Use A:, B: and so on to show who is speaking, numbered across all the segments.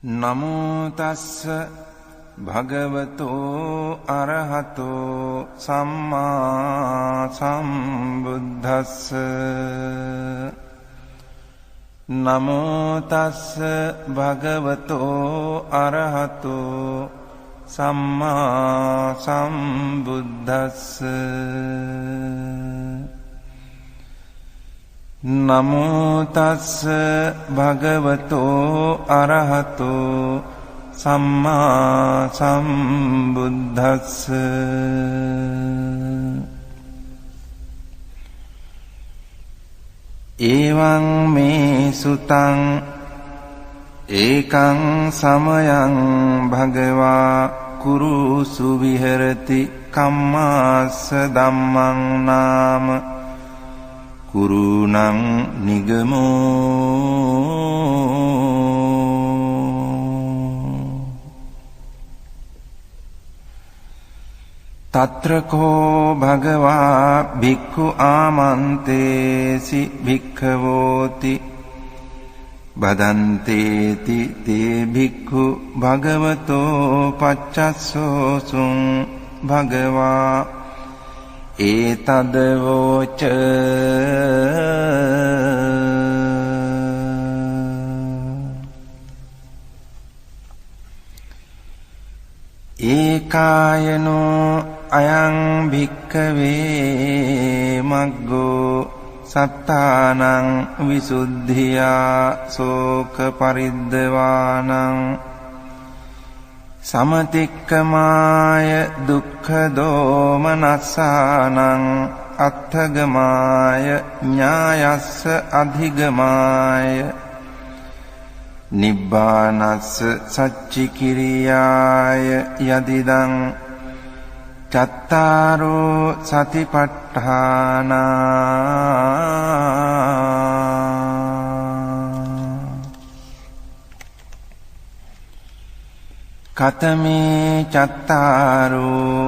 A: නමෝ තස්ස භගවතෝ අරහතෝ සම්මා සම්බුද්දස්ස. නමෝ තස්ස භගවතෝ අරහතෝ සම්මා සම්බුද්දස්ස. නමෝ තස්ස භගවතෝ අරහතෝ සම්මා සම්බුද්දස්ස. එවං මේ සුතං ඒකං සමයං භගවා කුරුසු විහෙරති කම්මාස්ස ධම්මං නාම කුරුණං නිගමෝ. තත්‍රකෝ භගවා භික්ඛු ආමන්තේසි භික්ඛවෝති බදන්තේති තේ භික්ඛු භගවතෝ පච්චස්සෝසුං භගවා ඒතදවෝච. ඒකායනෝ අයං භික්ඛවේ මග්ගෝ සත්තානං විසුද්ධියා ශෝක පරිද්දවානං සමතික්කමාය දුක්ඛ දෝමනස්සානං අත්ථගමාය ඥායස්ස අධිගමාය නිබ්බානස්ස සච්චි කිරියාය යදිදං චත්තාරෝ සතිපට්ඨානා. කතමේ චත්තාරෝ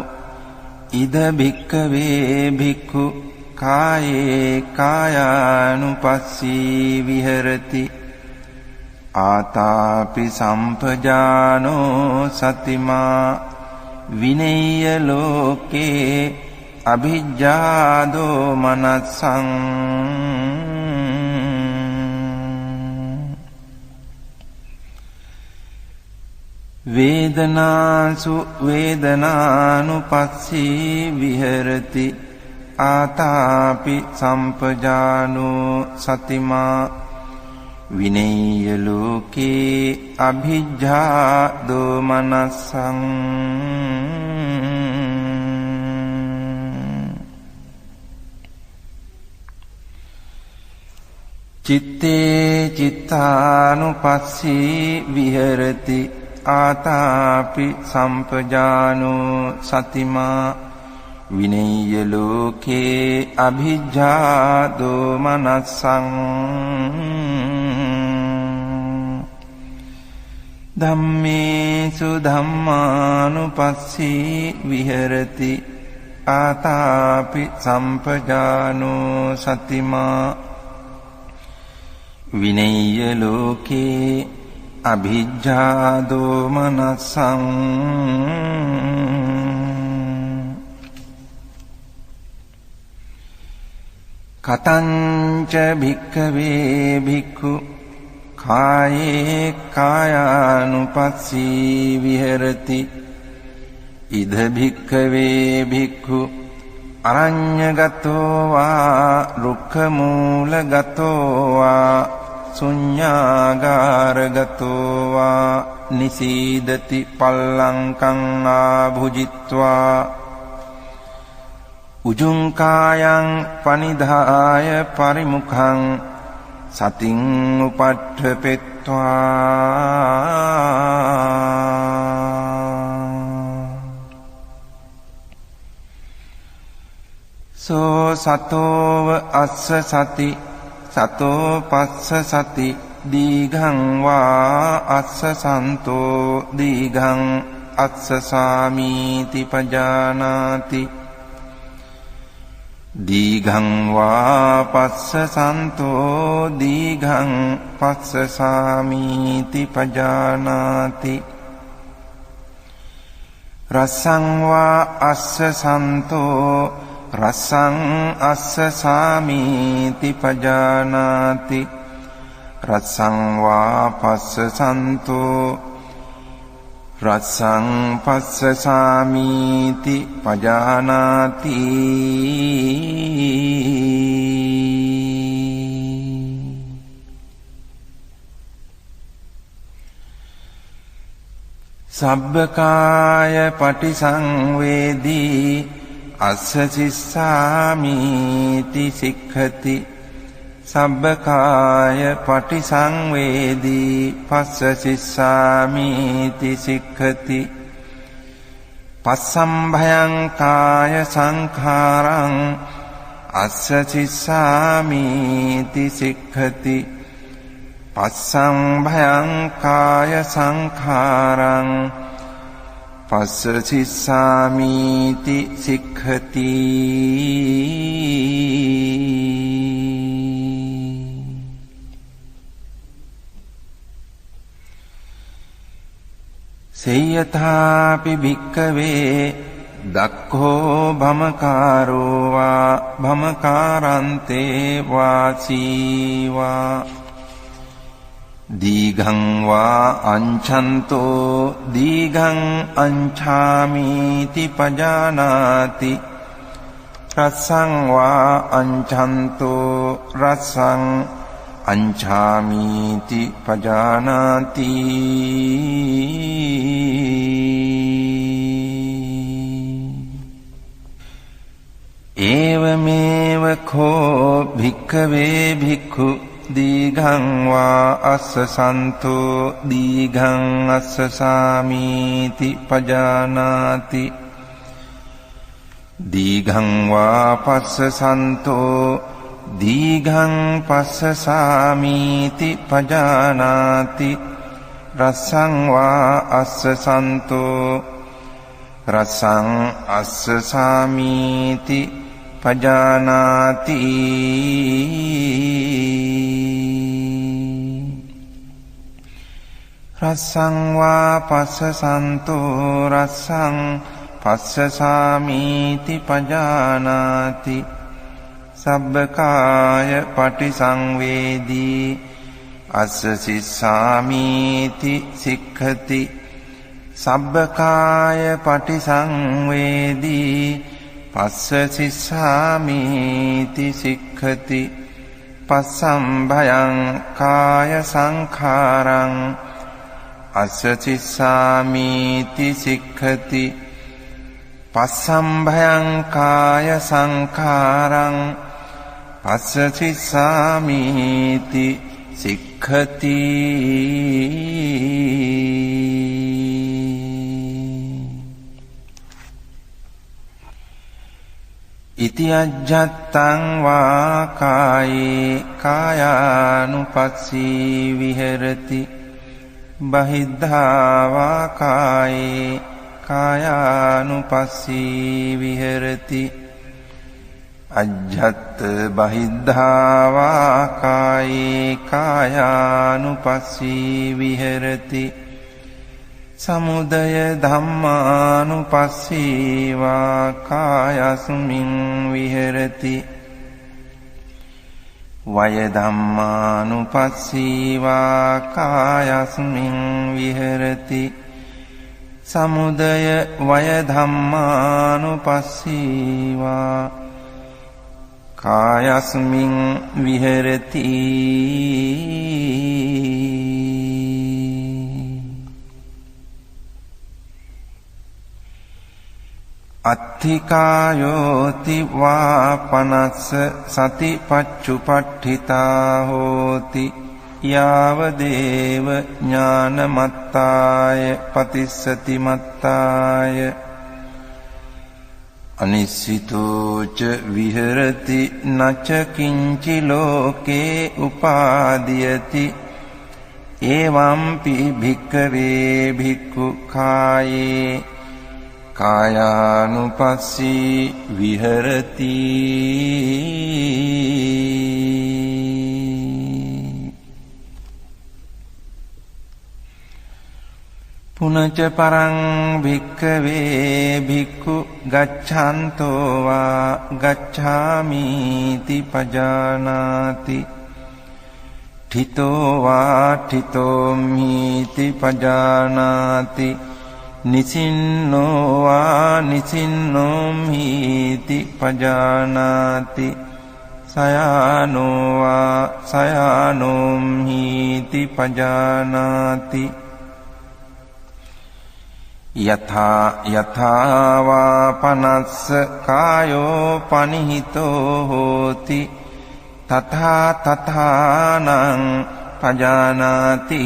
A: ඉද භික්ඛවේ භික්ඛු කායේ කායානුපස්සී විහෙරති ආතාපි සම්පජානෝ සතිමා විනේය ලෝකේ අභිජ්ජා දෝමනස්සං. වේදනාසු වේදනානුපස්සී විහෙරති ආතාපි සම්පජානෝ සතිමා විනේය ලෝකේ අභිජ්ජා දෝමනස්සං. චිත්තේ චිත්තානුපස්සී විහෙරති ආතාපි සම්පජානෝ සතිමා විනේය ලෝකේ අභිජ්ජා දෝමනස්සං. ධම්මේසු ධම්මානුපස්සී විහෙරති ආතාපි සම්පජානෝ සතිමා විනේය ලෝකේ අභිජ්ජා දෝමනස්සං. කතංච භික්ඛවේ භික්ඛු කායේ කායානුපස්සී විහෙරති ඉද භික්ඛවේ භික්ඛු අරඤ්ඤගතෝ වා රුක්ඛමූලගතෝ වා ශුඤ්ඤාගාරගතෝ වා නිසීදති පල්ලංකං ආභුජිත්වා උජුං කායං පනිදාය පරිමුඛං සතින් උපට්ඨපෙත්වා. සෝ සතෝව අස්ස සති සතෝ පස්ස සති දීඝං වා අස්ස සන්තෝ දීඝං අස්ස සාමීති පජානාති. දීඝං වා පස්ස සන්තෝ දීඝං පස්ස සාමීති පජානාති. රස්සං වා අස්ස සන්තෝ රස්සං අස්ස සාමීති පජානාති. රස්සං වා පස්ස සන්තෝ රස්සං පස්ස සාමීති පජානාති. සබ්බකාය පටිසංවේදී අස්ස සිස්සාමීති සික්ඛති. සබ්බකාය පටිසංවේදී පස්ස සිස්සාමීති සික්ඛති. පස්සම්භයං කාය සංඛාරං අස්ස සිස්සාමීති සික්ඛති. පස්සම්භයං කාය සංඛාරං පස්ස සිස්සාමීති සික්ඛති. සේයථාපි භික්ඛවේ දක්ඛෝ භමකාරෝ වා භමකාරන්තේ වාසීවා දීඝං වා අංඡන්තෝ දීඝං අංඡාමීති පජානාති. රස්සං වා අංඡන්තෝ රස්සං අංඡාමීති පජානාති. ඒවමේවខ භික්ඛවේ භික්ඛු දීඝං වා අස්ස සන්තෝ දීඝං අස්ස සාමීති පජානාති. දීඝං වා පස්ස සන්තෝ දීඝං පස්ස සාමීති පජානාති. රස්සං වා අස්ස සන්තෝ රස්සං අස්ස සාමීති පජානාති. රස්සං වා පස්ස සන්තෝ රස්සං පස්ස සාමීති පජානාති. සබ්බකාය පටිසංවේදී අස්ස සිස්සාමීති සික්ඛති. සබ්බකාය පටිසංවේදී පස්ස සිස්සාමීති සික්ඛති. පස්සම්භයං කාය සංඛාරං අස්ස සිස්සාමීති සික්ඛති. පස්සම්භයං කාය සංඛාරං පස්ස සිස්සාමීති සික්ඛති. ඉති අජ්ජත්තං වා කායේ කායානුපස්සී විහෙරති. බහිද්ධා වා කායේ කායානුපස්සී විහෙරති. අජ්ජත්ත බහිද්ධා වා කායේ කායානුපස්සී විහෙරති. සමුදය ධම්මානුපස්සී වා කායස්මින් විහෙරති. වය ධම්මානුපස්සී වා කායස්මින් විහෙරති. සමුදය වය ධම්මානුපස්සී වා කායස්මින් විහෙරති. අත්ථිකායෝති වා පනස්ස සති පච්චුපට්ඨිතා හෝති. යාව දේව ඥානමත්තාය පතිස්සති මත්තාය. අනිස්සිතෝ ච විහෙරති නච කිංචි ලෝකේ උපාදීයති. එවම්පි භික්ඛවේ භික්ඛු කායේ කායානුපස්සී විහෙරති. පුනච පරං භික්ඛවේ භික්ඛු ගච්ඡන්තෝ වා ගච්ඡාමීති පජානාති ඨිතෝ වා ඨිතෝම්හීති පජානාති නිසින්නෝ වා නිසින්නෝම්හීති පජානාති සයානෝ වා සයානෝම්හීති පජානාති යථා යථා වා පනස්ස කායෝ පනිහිතෝ හෝති තථා තථානං පජානාති.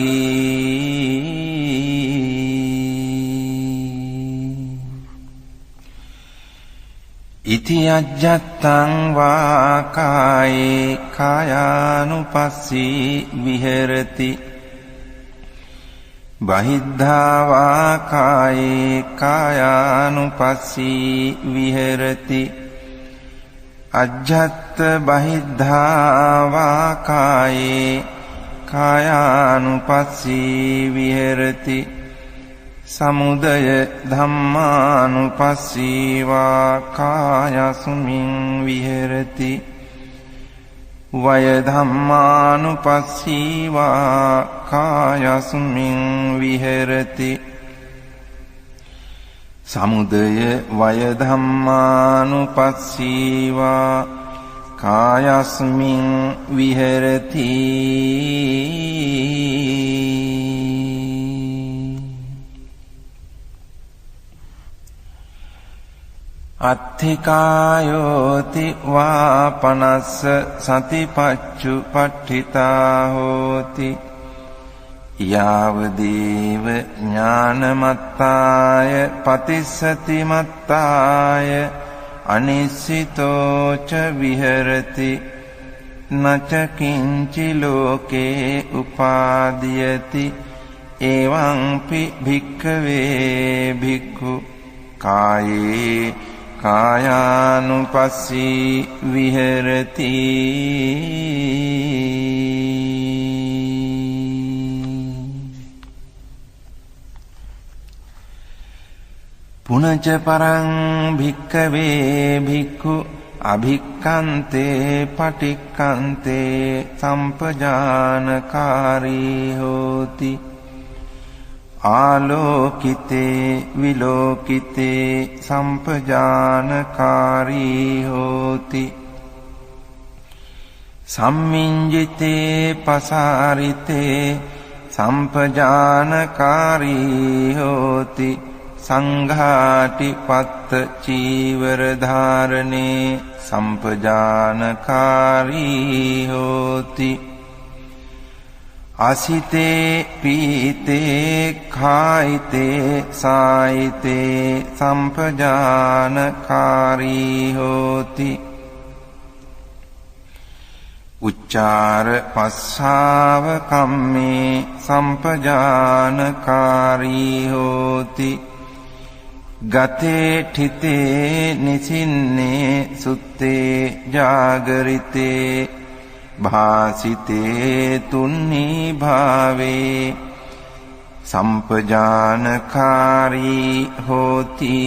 A: ඉති අජ්ජත්තං වා කායේ කායානුපස්සී විහෙරති බහිද්ධා වා කායේ කායානුපස්සී විහෙරති අජ්ජත්ත බහිද්ධා වා කායේ කායානුපස්සී විහෙරති සමුදය ධම්මානුපස්සී වා කායස්මින් විහෙරති වය ධම්මානුපස්සී වා කායස්මින් විහෙරති සමුදය වය ධම්මානුපස්සී වා කායස්මින් විහෙරති. අත්ථිකායෝති වා පනස්ස සතිපච්චු පට්ඨිතා හෝති යාව දේව ඥානමත්තාය පතිස්සති මත්තාය අනිස්සිතෝ ච විහෙරති නච කිංචි ලෝකේ උපාදීයති එවං පි භික්ඛවේ භික්ඛු කායේ කායානුපස්සී විහෙරති. පුනච පරං භික්ඛවේ භික්ඛු අභික්ඛන්තේ පටික්ඛන්තේ සම්පජානකාරී හෝති ආලෝකිතේ විලෝකිතේ සම්පජානකාරී හෝති සම්මිංජිතේ පසාරිතේ සම්පජානකාරී හෝති සංඝාටි පත්ත චීවර ධාරණේ සම්පජානකාරී හෝති අසිතේ පීතේ khායිතේ සායිතේ සම්පජානකාරී හෝති උච්චාර පස්සාව කම්මේ සම්පජානකාරී හෝති ගතේ ඨිතේ නිසින්නේ සුත්තේ ජාගරිතේ භාසිතේ තුන්නී භාවේ සම්පජානකාරී හෝති.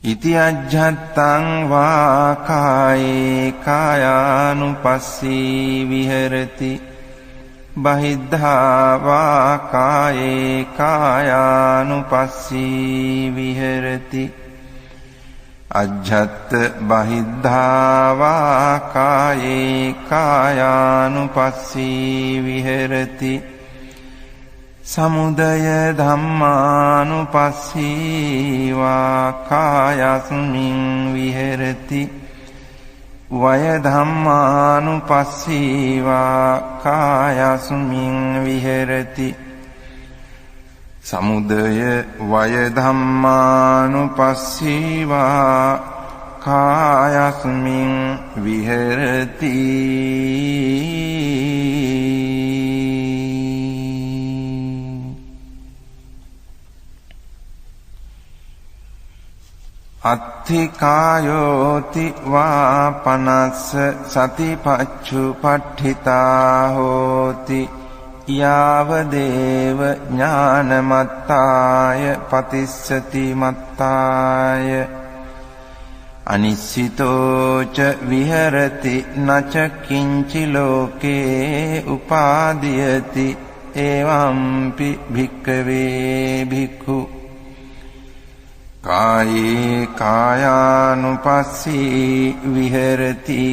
A: ඉති අජ්ජත්තං වා කායේ කායානුපස්සී විහෙරති බහිද්ධා වා කායේ කායානුපස්සී විහෙරති අජ්ජත්ත බහිද්ධා වා කායේ කායානුපස්සී විහෙරති සමුදය ධම්මානුපස්සී වා කායස්මින් විහෙරති වය ධම්මානුපස්සී වා කායස්මින් විහෙරති සමුදය වය ධම්මානුපස්සී වා කායස්මින් විහෙරති. අත්ථි කායෝති වා පනස්ස සතිපච්චුපට්ඨිතා හෝති යාව දේව ඥානමත්තාය පතිස්සති මත්තාය අනිස්සිතෝ ච විහෙරති නච කිංචි ලෝකේ උපාදීයති එවම්පි භික්ඛවේ භික්ඛු කායේ කායානුපස්සී විහෙරති.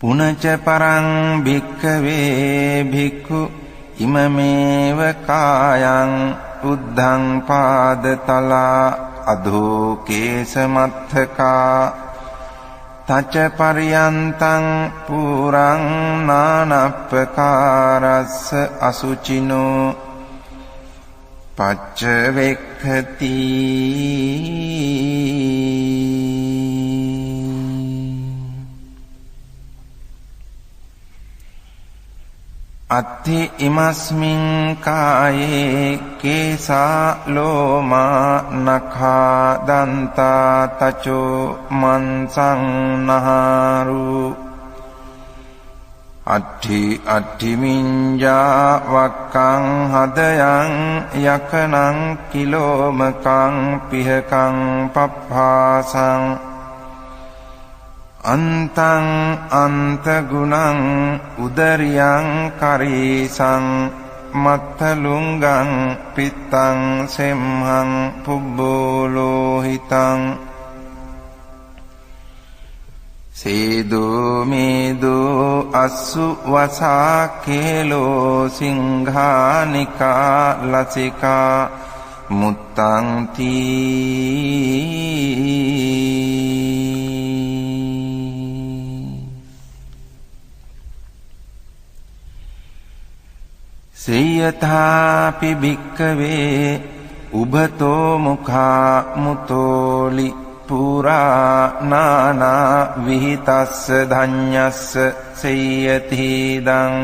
A: පුනච පරං භික්ඛවේ භික්ඛු ඉමමේව කායං උද්ධං පාදතලා අධෝ කේසමත්තකා තච පරියන්තං පුරං නානප්පකාරස්ස අසුචිනෝ පච්ච වෙක්ඛති. අත්ථි ඉමස්මින් කායේ කේසා ලෝමා නඛා දන්තා තචෝ මන්සං නහරු අට්ඨි අට්ඨිමින්ජා වක්කං හදයං යකනං කිලෝමකං පිහකං පප්පාසං අන්තං අන්තගුණං උදරියං කරීසං මත්තලුංගං පිත්තං සෙම්හං පුබ්බෝලෝහිතං සේදෝ මේදෝ අස්සු වසා කේලෝ සිංහානිකා ලසිකා මුත්තං තී. සේයථාපි භික්ඛවේ උභතෝ මුඛා මුතෝලි පුරා නානා විහිතස්ස ධඤ්ඤස්ස සේයතිදං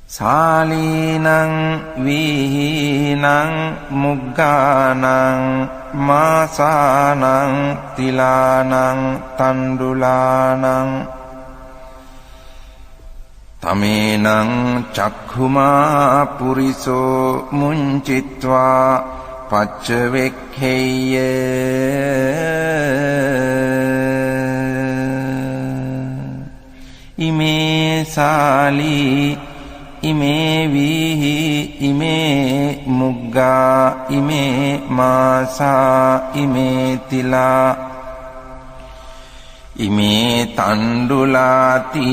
A: සාලීනං වීහීනං මුග්ගානං මාසානං තිලානං තණ්ඩුලානං තමේනං චක්ඛුමා පුරිසෝ මුංචිත්වා පච්චවෙක්ඛෙය්‍ය. ඉමේ සාලී ඉමේ වීහි ඉමේ මුග්ගා ඉමේ මාසා ඉමේ තිලා ඉමේ තණ්ඩුලාති.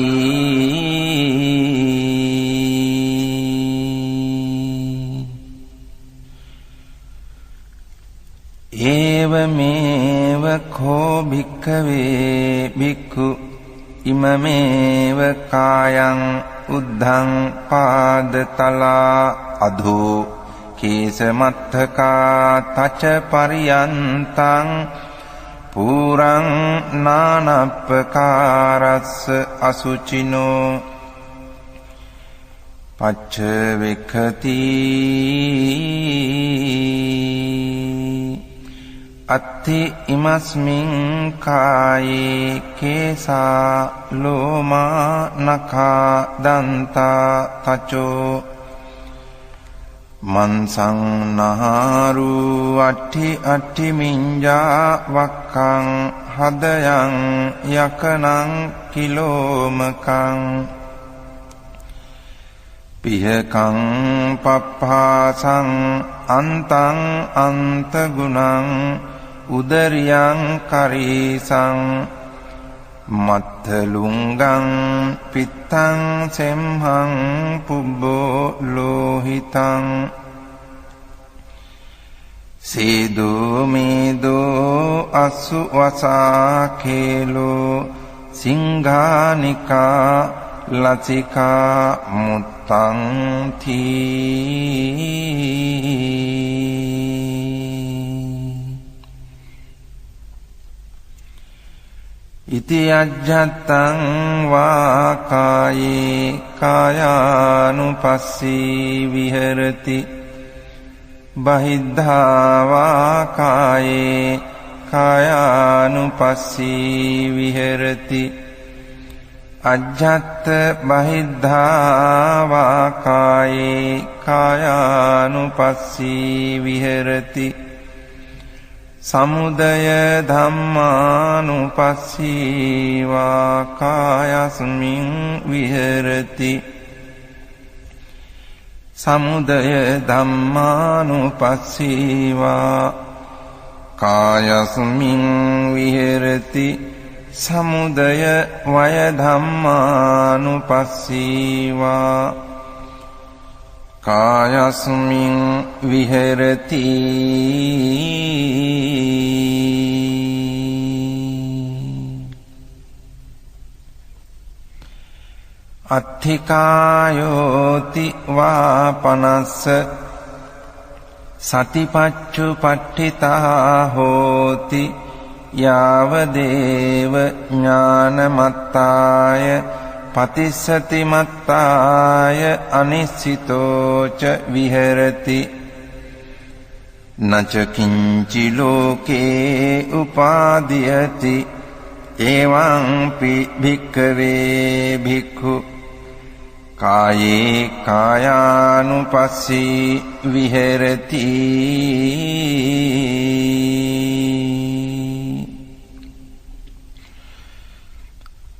A: ඒවමේව කෝ භික්ඛවේ භික්ඛු ඉමමේව කායං උද්ධං පාදතලා අධෝ කේසමත්තකා තච පරියන්තං පුරං නානප්පකාරස්ස අසුචිනෝ පච්ච වෙක්ඛති. අත්ථි ඉමස්මින් කායේ කේසා ලෝමා නඛා දන්තා තචෝ මන්සං නහරු අට්ඨි අට්ඨි මිඤ්ඤා වක්ඛං හදයං යකනං කිලෝමකං පිහකං පප්පාසං අන්තං අන්තගුණං උදරියං කරීසං මත්තලුංගං පිත්තං සෙම්හං පුබ්බෝ ලෝහිතං සේදෝ මේදෝ අස්සු වසා කේලෝ සිංහානිකා ලසිකා මුත්තං තී. ඉති අජ්ජත්තං වා කායේ කායානුපස්සී විහෙරති. බහිද්ධා වා කායේ කායානුපස්සී විහෙරති. අජ්ජත්ත බහිද්ධා වා කායේ කායානුපස්සී විහෙරති. සමුදය ධම්මානුපස්සී වා කායස්මින් විහෙරති. සමුදය ධම්මානුපස්සී වා කායස්මින් විහෙරති. සමුදය වය ධම්මානුපස්සී වා කායස්මින් විහෙරති. අත්ථිකායෝති වා පනස්ස සතිපච්චුපට්ඨිතා හෝති. යාව දේව ඥානමත්තාය පතිස්සති මත්තාය අනිස්සිතෝ ච විහෙරති. නච කිංචි ලෝකේ උපාදීයති. එවං පි භික්ඛවේ භික්ඛු කායේ කායානුපස්සී විහෙරති.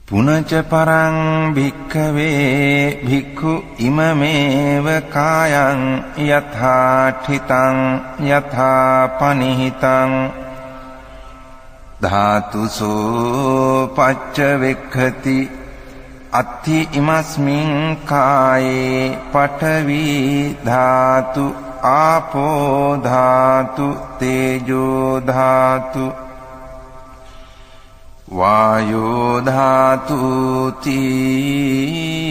A: පුනච පරං භික්ඛවේ භික්ඛු ඉමමේව කායං යථාඨිතං යථා පනිහිතං ධාතුසෝ පච්ච වෙක්ඛති. අත්ථි ඉමස්මින් කායේ පඨවි ධාතු ආපෝ ධාතු තේජෝ ධාතු වායෝ ධාතු තී.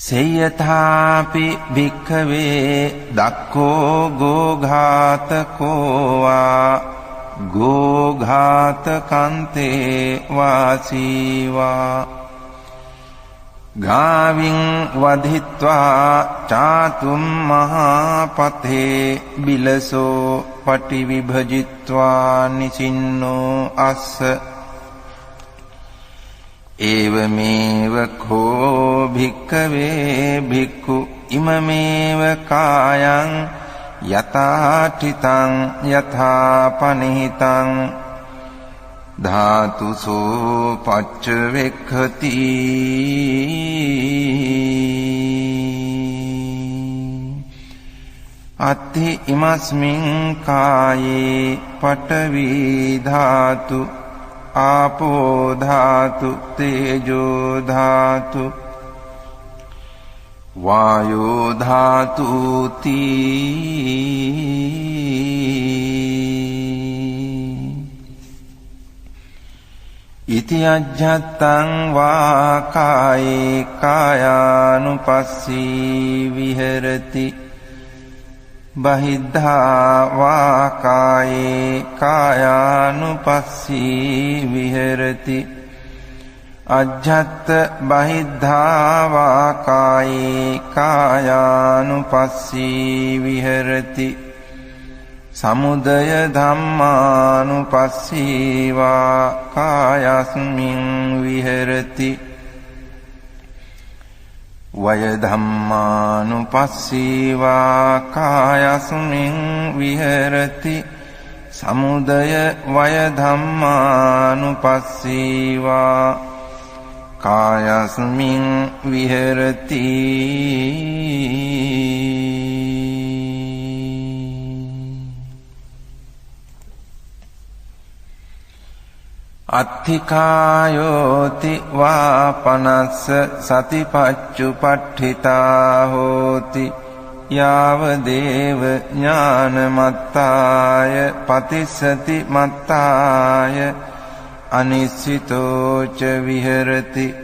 A: සේයථාපි භික්ඛවේ දක්ඛෝ ගෝඝාතකෝ වා ගෝඝාතකන්තේ වාසීවා ගාවින් වධිත්වා චාතුම් මහාපතේ බිලසෝ පටිවිභජිත්වා නිසින්නෝ අස්ස. ඒවමේව කෝ භික්ඛවේ භික්ඛු ඉමමේව කායං යථාඨිතං යථා පනිහිතං ධාතුසෝ පච්ච වෙක්ඛති. අත්ථි ඉමස්මින් කායේ පඨවි ධාතු ආපෝ ධාතු තේජෝ ධාතු වායෝ ධාතු තී. ඉති අජ්ජත්තං වා කායේ කායානුපස්සී විහෙරති. බහිද්ධා වා කායේ කායානුපස්සී විහෙරති. අජ්ජත්ත බහිද්ධා වා කායේ කායානුපස්සී විහෙරති. සමුදය ධම්මානුපස්සී වා කායස්මින් විහෙරති. වය ධම්මානුපස්සී වා කායස්මින් විහෙරති. සමුදය වය ධම්මානුපස්සී වා කායස්මින් විහෙරති. අත්ථිකායෝති වා පනස්ස සතිපච්චුපට්ඨිතා හෝති. යාව දේව ඥානමත්තාය පතිස්සති මත්තාය අනිස්සිතෝ ච විහෙරති.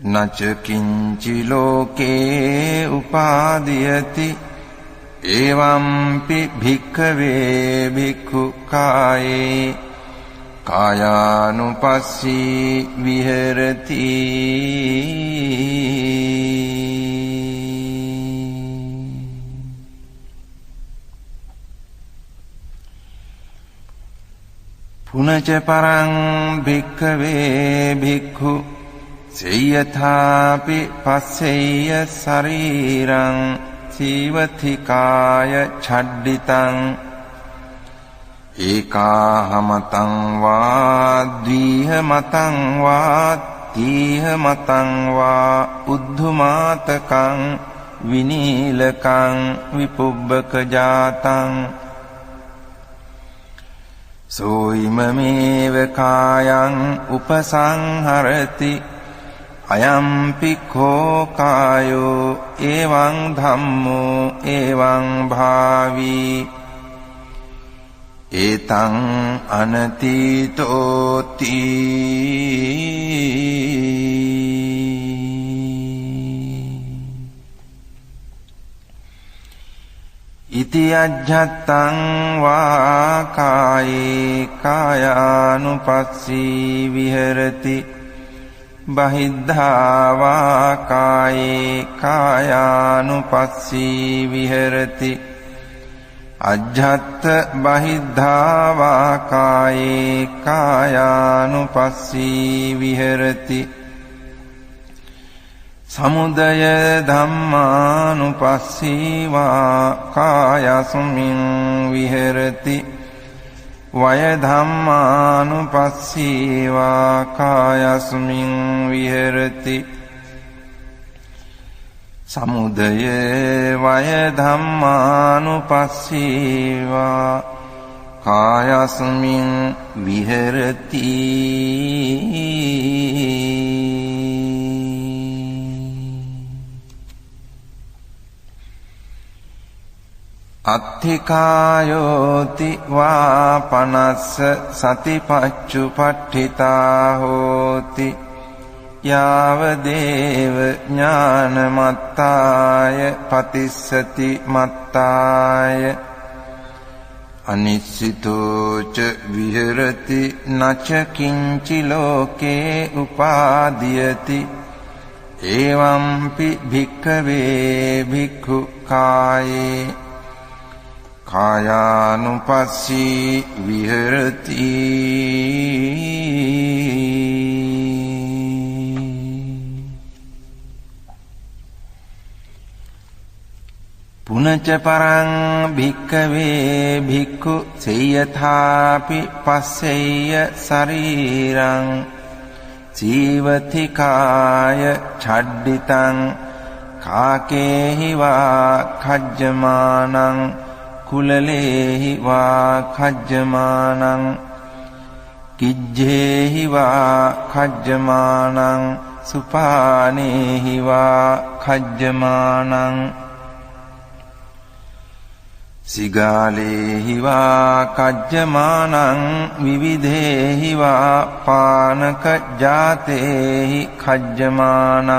A: නච කිංචි ලෝකේ උපාදීයති. එවම්පි භික්ඛවේ භික්ඛු කායේ කායානුපස්සී විහෙරති. පුනච පරං භික්ඛවේ භික්ඛු සේයථාපි පස්සෙය්‍ය ශරීරං සීවතිකාය ඡඩ්ඩිතං ඒකාහමතං වා ද්විහමතං වා තීහමතං වා උද්ධමාතකං විනීලකං විපුබ්බක ජාතං සෝයිමමේව කායං උපසංහරති. අයම්පි කෝ කායෝ එවං ධම්මෝ එවං භාවී. ඒතං අනතීතෝති. ඉති අජ්ජත්තං වා කායේ කායානුපස්සී විහෙරති. බහිද්ධා වා කායේ කායානුපස්සී විහෙරති. අජ්ජත්ත බහිද්ධා වා කායේ කායානුපස්සී විහෙරති. සමුදය ධම්මානුපස්සී වා කායස්මින් විහෙරති. වය ධම්මානුපස්සී වා කායස්මින් විහෙරති. සමුදය වය ධම්මානුපස්සී වා කායස්මින් විහෙරති. අත්ථිකායෝති වා පනස්ස සතිපච්චුපට්ඨිතා හෝති. යාව දේව ඥානමත්තාය පතිස්සති මත්තාය අනිස්සිතෝ ච විහෙරති. නච කිංචි ලෝකේ උපාදීයති. එවම්පි භික්ඛවේ භික්ඛු කායේ කායානුපස්සී විහෙරති. පුනච පරං භික්ඛවේ භික්ඛු සේයථාපි පස්සෙය්‍ය ශරීරං සීවතිකාය ඡඩ්ඩිතං කාකේහි වා khajjamaනං කුලලේහි වා khajjamaනං කිජ්ජේහි වා khajjamaනං සුපානේහි වා khajjamaනං සිගාලේහි වා කජ්ජමානං විවිධේහි වා පානක ජාතේහි කජ්ජමානං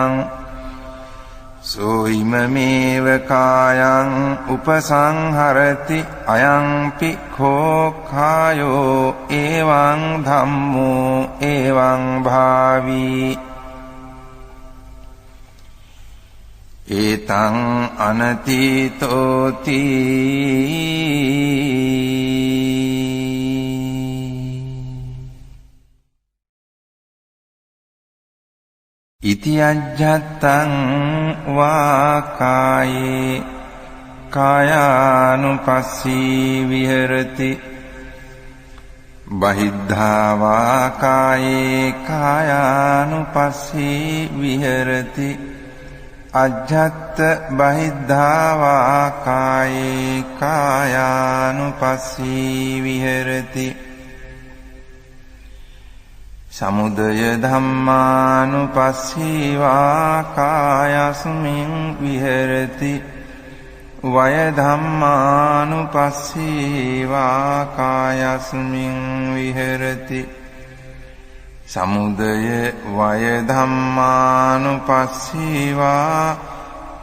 A: සෝයිමමේව කායං උපසංහරති. අයංපි khෝ කායෝ එවං ධම්මෝ එවං භාවී. ඒතං අනතීතෝති. ඉති අජ්ජත්තං වා කායේ කායානුපස්සී විහෙරති. බහිද්ධා වා කායේ කායානුපස්සී විහෙරති. අජ්ජත්ත බහිද්ධා වා කායේ කායානුපස්සී විහෙරති. සමුදය ධම්මානුපස්සී වා කායස්මින් විහෙරති. වය ධම්මානුපස්සී වා කායස්මින් විහෙරති. සමුදය වය ධම්මානුපස්සී වා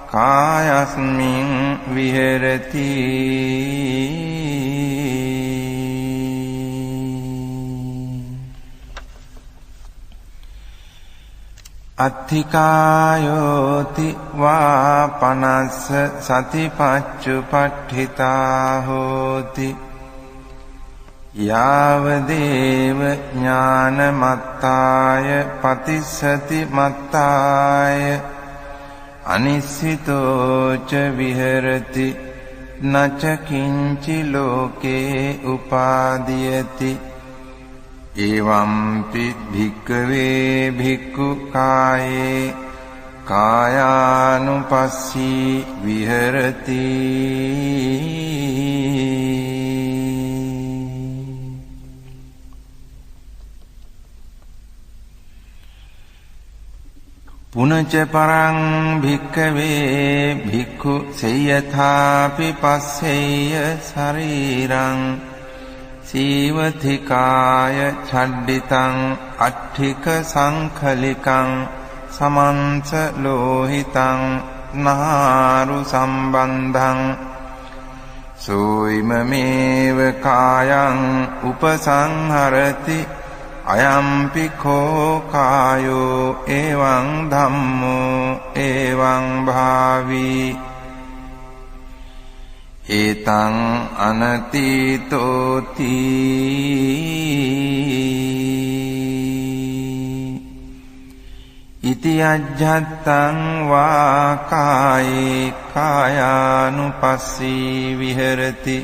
A: කායස්මින් විහෙරති. අත්ථිකායෝති වා 50 සතිපච්චුපට්ඨිතා හෝති. යාව දේව ඥානමත්තාය පතිස්සති මත්තාය අනිස්සිතෝ ච විහෙරති. නච කිංචි ලෝකේ උපාදීයති. එවම්පි භික්ඛවේ භික්ඛු කායේ කායානුපස්සී විහෙරති. පුනච පරං භික්ඛවේ භික්ඛු සේයථාපි පස්සෙය්‍ය ශරීරං සීවතිකාය චඩ්ඩිතං අට්ඨික සංඛලිකං සමන්ස ලෝහිතං නාරු සම්බන්ධං සෝයිමමේව කායං උපසංහරති. අයම්පි කෝ කායෝ එවං ධම්මෝ එවං භාවී. ඒතං අනතීතෝති. ඉති අජ්ජත්තං වා කායේ කායානුපස්සී විහෙරති.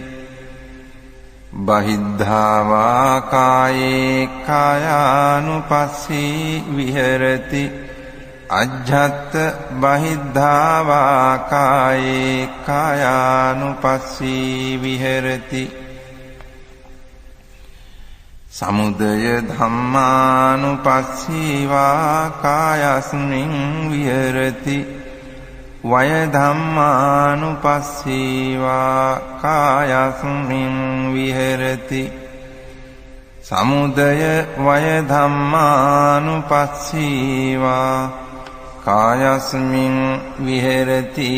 A: බහිද්ධා වා කායේ කායානුපස්සී විහෙරති. අජ්ජත්ත බහිද්ධා වා කායේ කායානුපස්සී විහෙරති. සමුදය ධම්මානුපස්සී වා කායස්මින් විහෙරති. වය ධම්මානුපස්සී වා කායස්මින් විහෙරති. සමුදය වය ධම්මානුපස්සී වා කායස්මින් විහෙරති.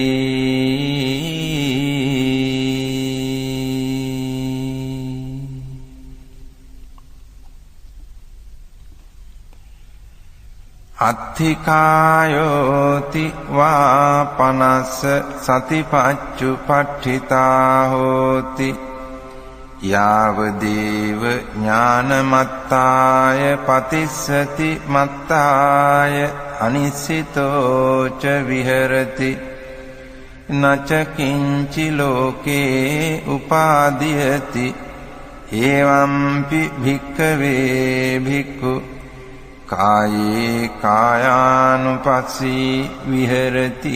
A: අත්ථිකායෝති වා 50 සතිපච්චුපට්ඨිතා හෝති. යාව දේව ඥානමත්තාය පතිස්සති මත්තාය අනිස්සිතෝ ච විහෙරති. නච කිංචි ලෝකේ උපාදීයති. එවම්පි භික්ඛවේ භික්ඛු කායේ කායානුපස්සී විහෙරති.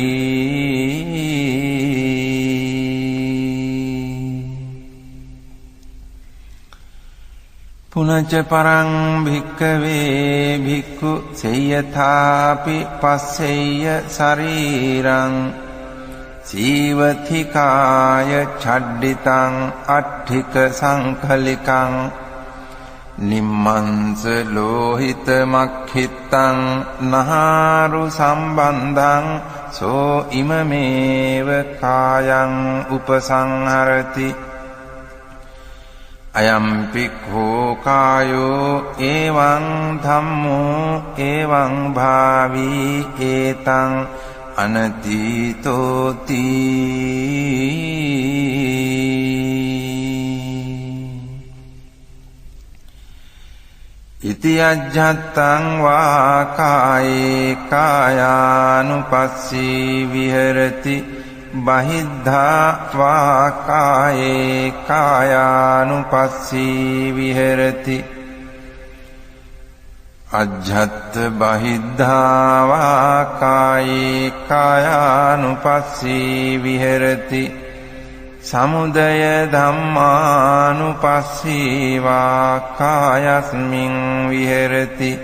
A: පුනච පරං භික්ඛවේ භික්ඛු සේයථාපි පස්සෙය්‍ය ශරීරං සීවතිකාය චඩ්ඩිතං අට්ඨික සංඛලිකං නිම්මංස ලෝහිත මක්ඛිත්තං නහාරු සම්බන්ධං සෝ ඉමමේව කායං උපසංහරති. අයම්පි කෝ කායෝ එවං ධම්මෝ එවං භාවී ඒතං අනතීතෝති. ඉති අජ්ජත්තං වා කායේ කායානුපස්සී විහෙරති. බහිද්ධා වා කායේ කායානුපස්සී විහෙරති. අජ්ජත්ත බහිද්ධා වා කායේ කායානුපස්සී විහෙරති. සමුදය ධම්මානුපස්සීවා කායස්මින් විහෙරති.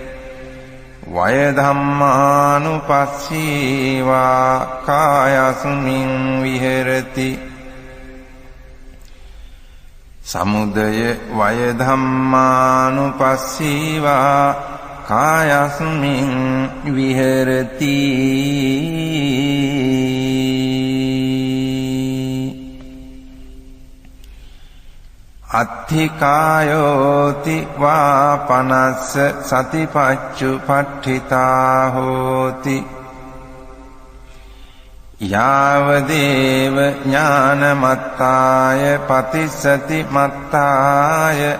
A: වය ධම්මානුපස්සීවා කායස්මින් විහෙරති. සමුදය වය ධම්මානුපස්සීවා කායස්මින් විහෙරති. අත්ථිකායෝති වා පනස්ස සතිපච්චුපට්ඨිතා හෝති. යාවදේව ඥානමත්තාය පතිස්සති මත්තාය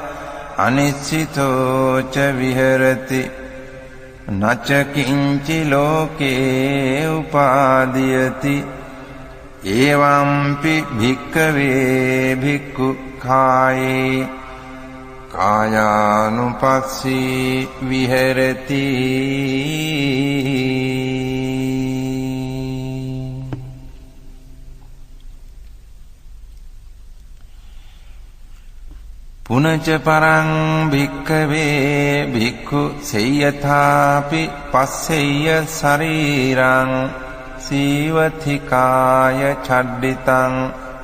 A: අනිශ්චිතෝ ච විහෙරති. නච කිංචි ලෝකේ උපාදීයති. එවම්පි භික්ඛවේ භික්ඛු කායේ කායානුපස්සී විහෙරති. පුනච පරං භික්ඛවේ භික්ඛු සේයථාපි පස්සෙය්‍ය ශරීරං සීවතිකාය චඩ්ඩිතං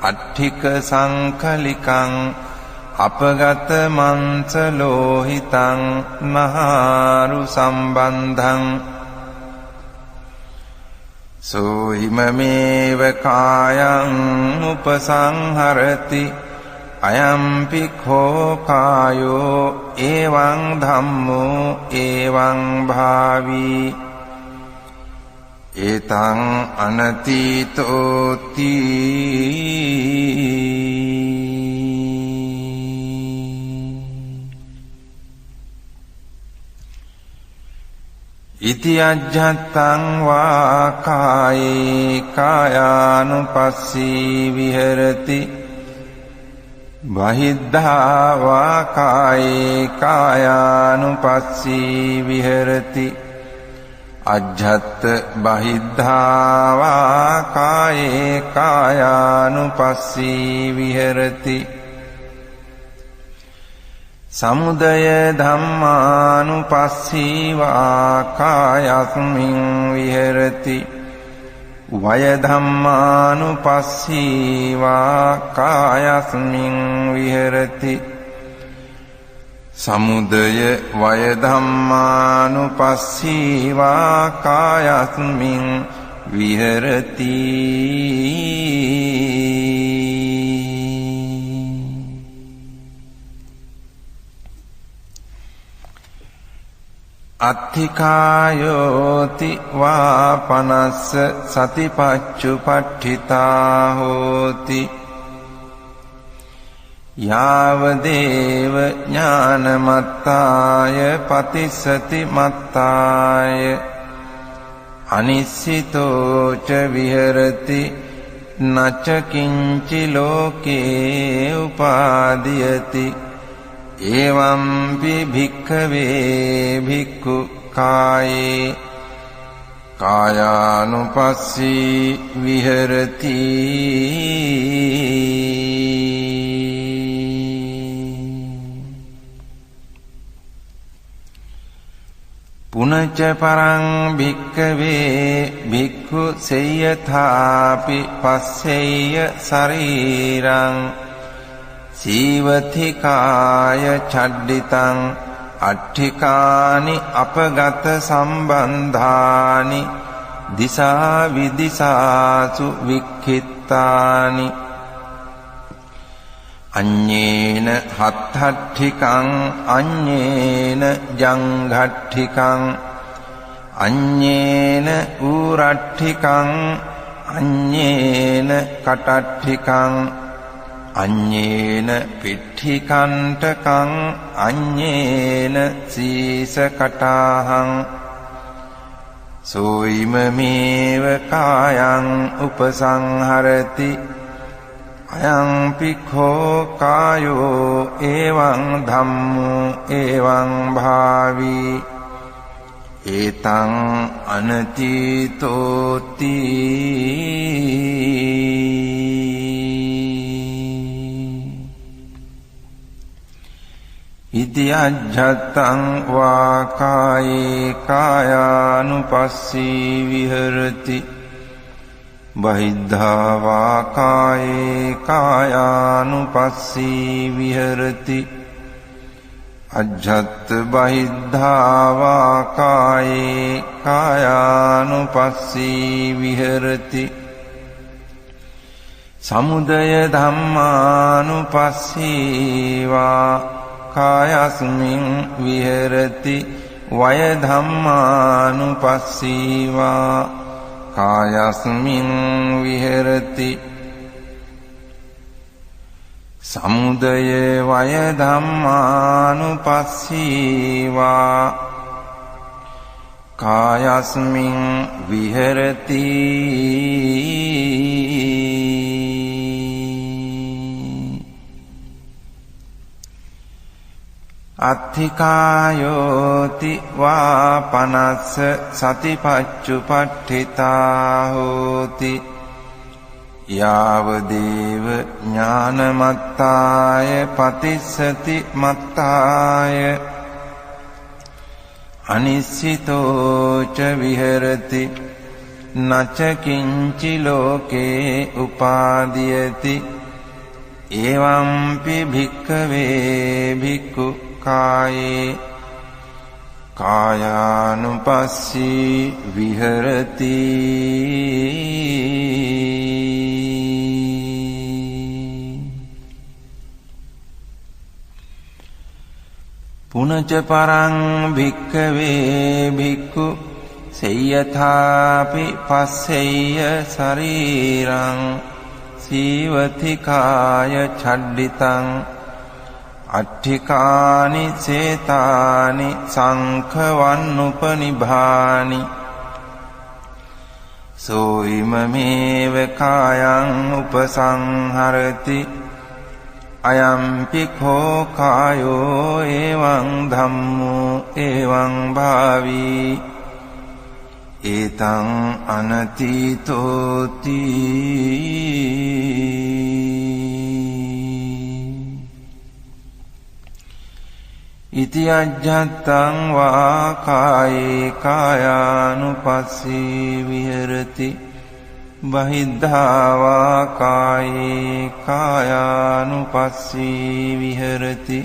A: අට්ඨික සංකලිකං අපගත මංස ලෝහිතං නහාරු සම්බන්ධං සෝ හිමමේව කායං උපසංහරති. අයම්පි khෝ කායෝ එවං ධම්මෝ එවං භාවී. ඒතං අනතීතෝති. ඉති අජ්ජත්තං වා කායේ කායානුපස්සී විහෙරති. බහිද්ධා වා කායේ කායානුපස්සී විහෙරති. අජ්ජත්ත බහිද්ධා වා කායේ කායානුපස්සී විහෙරති. සමුදය ධම්මානුපස්සී වා කායස්මින් විහෙරති. වය ධම්මානුපස්සී වා කායස්මින් විහෙරති. සමුදය වය ධම්මානුපස්සී වා කායස්මින් විහෙරති. අත්ථිකායෝති වා පනස්ස සතිපච්චුපට්ඨිතා හෝති. යාවදේව ඥානමත්තාය පතිස්සති මත්තාය අනිස්සිතෝ ච විහෙරති. නච කිංචි ලෝකේ උපාදීයති. එවම්පි භික්ඛවේ භික්ඛු කායේ කායානුපස්සී විහෙරති. පුනච පරං භික්ඛවේ භික්ඛු සේයථාපි පස්සෙය්‍ය ශරීරං සීවතිකාය චඩ්ඩිතං අට්ඨිකානි අපගත සම්බන්ධානි දිසා විදිසාසු වික්ඛිත්තානි අඤ්ඤේන හත්ථට්ඨිකං අඤ්ඤේන ජංඝට්ඨිකං අඤ්ඤේන ඌරට්ඨිකං අඤ්ඤේන කටට්ඨිකං අඤ්ඤේන පිට්ඨිකණ්ඨකං අඤ්ඤේන සීසකටාහං සෝයිමමේව කායං උපසංහරති. අයං පිඛෝ කායෝ එවං ධම්මෝ එවං භාවී. ඒතං අනතීතෝති. ඉති අජ්ජත්තං වා කායේ කායානුපස්සී විහෙරති. බහිද්ධා වා කායේ කායානුපස්සී විහෙරති. අජ්ජත් බහිද්ධා වා කායේ කායානුපස්සී විහෙරති. සමුදය ධම්මානුපස්සී වා කායස්මින් විහෙරති. වය ධම්මානුපස්සී වා කායස්මින් විහෙරති. සමුදය වය ධම්මානුපස්සී වා කායස්මින් විහෙරති. අත්ථිකායෝති වා පනස්ස සතිපච්චුපට්ඨිතා හෝති. යාව දේව ඥානමත්තාය පතිස්සති මත්තාය අනිස්සිතෝ ච විහෙරති. නච කිංචි ලෝකේ උපාදීයති. එවම්පි භික්ඛවේ භික්ඛු කායේ කායානුපස්සී විහෙරති. පුනච පරං භික්ඛවේ භික්ඛු සේයථාපි පස්සෙය්‍ය ශරීරං සීවතිකාය චඩ්ඩිතං අට්ඨිකානි සේතානි සංඛවන්නුපනිභානි. සෝ ඉමමේව කායං උපසංහරති. අයම්පි කෝ කායෝ එවං ධම්මෝ එවං භාවී. ඒතං අනතීතෝති. ඉති අජ්ජත්තං වා කායේ කායානුපස්සී විහෙරති. බහිද්ධා වා කායේ කායානුපස්සී විහෙරති.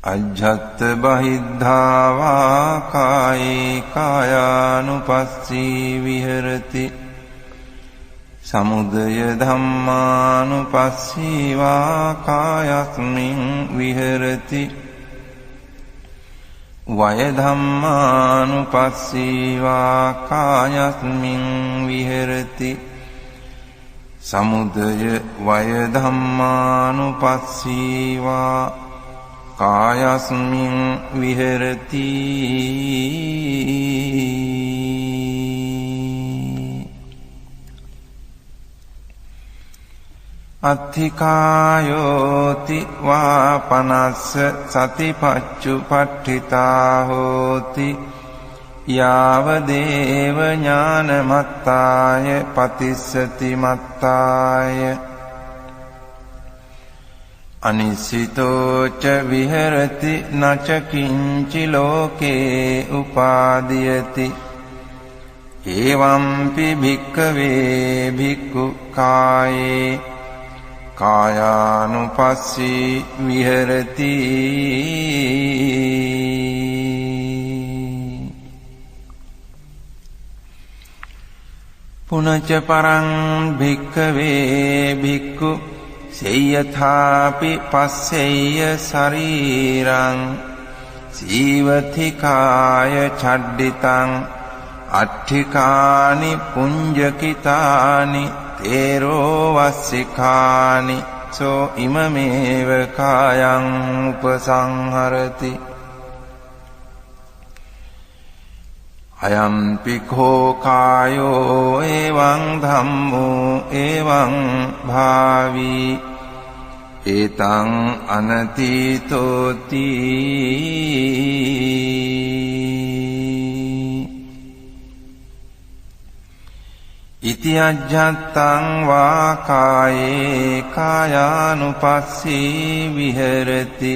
A: අජ්ජත්ත බහිද්ධා වා කායේ කායානුපස්සී විහෙරති. සමුදය ධම්මානුපස්සී වා කායස්මින් විහෙරති. වය ධම්මානුපස්සී වා කායස්මින් විහෙරති. සමුදය වය ධම්මානුපස්සී වා කායස්මින් විහෙරති. අත්ථිකායෝති වා පනස්ස සතිපච්චුපට්ඨිතා හෝති. යාව දේව ඥානමත්තාය පතිස්සති මත්තාය. අනිසිතෝ ච විහෙරති නච කිංචි ලෝකේ උපාදීයති. එවම්පි භික්ඛවේ භික්ඛු කායේ කායානුපස්සී විහෙරති. පුනච පරං භික්ඛවේ භික්ඛු සේයථාපි පස්සෙය්‍ය ශරීරං සීවතිකාය චඩ්ඩිතං අට්ඨිකානි පුඤ්ජකිතානි තේරෝ වස්සිකානි සෝ ඉමමේව කායං උපසංහරති. අයම්පි කෝ කායෝ එවං ධම්මෝ එවං භාවී ඒතං අනතීතෝති. ඉති අජ්ජත්තං වා කායේ කායානුපස්සී විහෙරති.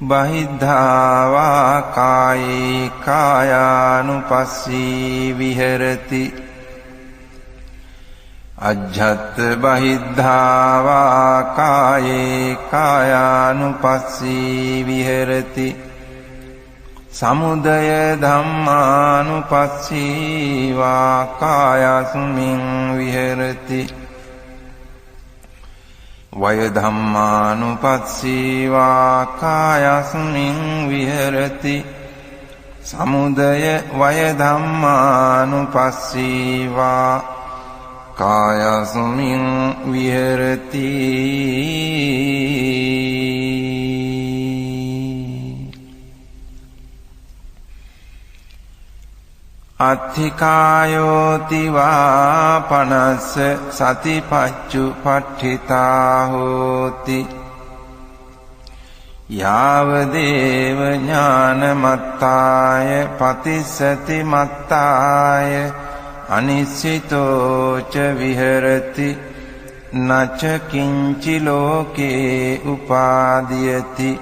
A: බහිද්ධා වා කායේ කායානුපස්සී විහෙරති. අජ්ජත් බහිද්ධා වා කායේ කායානුපස්සී විහෙරති. සමුදය ධම්මානුපස්සී වා කායස්මින් විහෙරති. වය ධම්මානුපස්සී වා කායස්මින් විහෙරති. සමුදය වය ධම්මානුපස්සී වා කායස්මින් විහෙරති. අත්ථිකායෝති වා පනස්ස සතිපච්චු පට්ඨිතා හෝති. යාව දේව ඥානමත්තාය පතිස්සති මත්තාය අනිස්සිතෝ ච විහෙරති. නච කිංචි ලෝකේ උපාදීයති.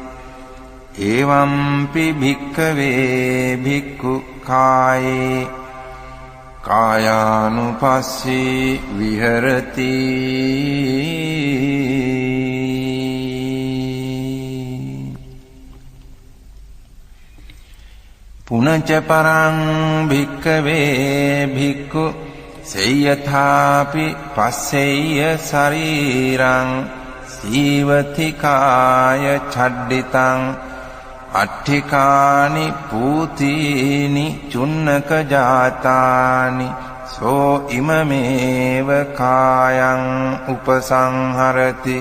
A: එවම්පි භික්ඛවේ භික්ඛු කායේ කායානුපස්සී විහෙරති. පුනච පරං භික්ඛවේ භික්ඛු සේයථාපි පස්සෙය්‍ය ශරීරං සීවතිකාය චඩ්ඩිතං අට්ඨිකානි පූතීනි චුන්නක ජාතානි සෝ ඉමමේව කායං උපසංහරති.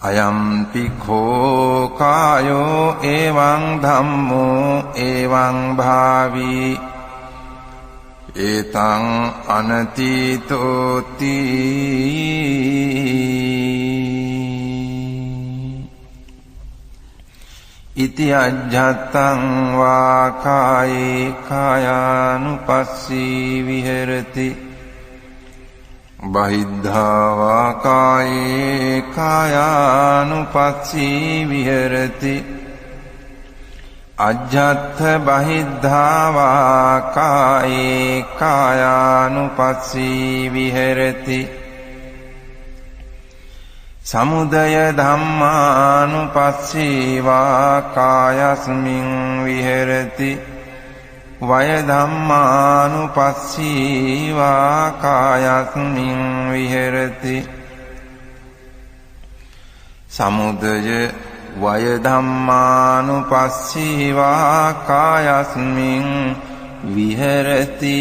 A: අයම්පි khෝ කායෝ එවං ධම්මෝ එවං භාවී ඒතං අනතීතෝති. ඉති අජ්ජත්තං වා කායේ කායානුපස්සී විහෙරති. බහිද්ධා වා කායේ කායානුපස්සී විහෙරති. අජ්ජත්ථ බහිද්ධා වා කායේ කායානුපස්සී විහෙරති. සමුදය ධම්මානුපස්සී වා කායස්මින් විහෙරති. වය ධම්මානුපස්සී වා කායස්මින් විහෙරති. සමුදය වය ධම්මානුපස්සී වා කායස්මින් විහෙරති.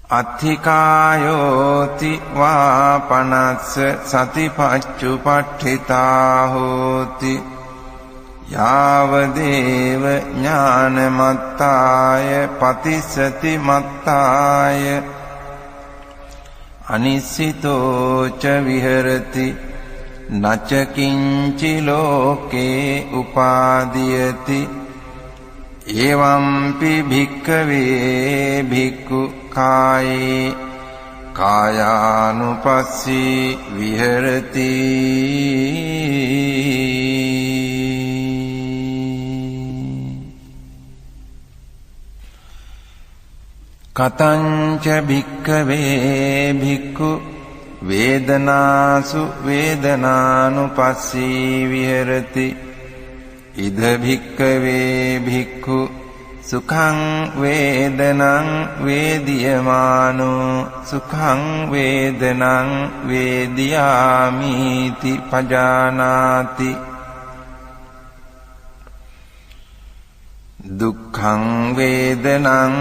A: අත්ථිකායෝති වා පනස්ස සතිපච්චුපට්ඨිතා හෝති. යාව දේව ඥානමත්තාය පතිස්සති මත්තාය අනිස්සිතෝ ච විහෙරති. නච කිංචි ලෝකේ උපාදීයති. එවම්පි භික්ඛවේ භික්ඛු කායේ කායානුපස්සී විහෙරති. කතංච භික්ඛවේ භික්ඛු වේදනාසු වේදනානුපස්සී විහෙරති. ඉද භික්ඛවේ භික්ඛු සුඛං වේදනං වේදියමානෝ සුඛං වේදනං වේදියාමීති පජානාති. දුක්ඛං වේදනං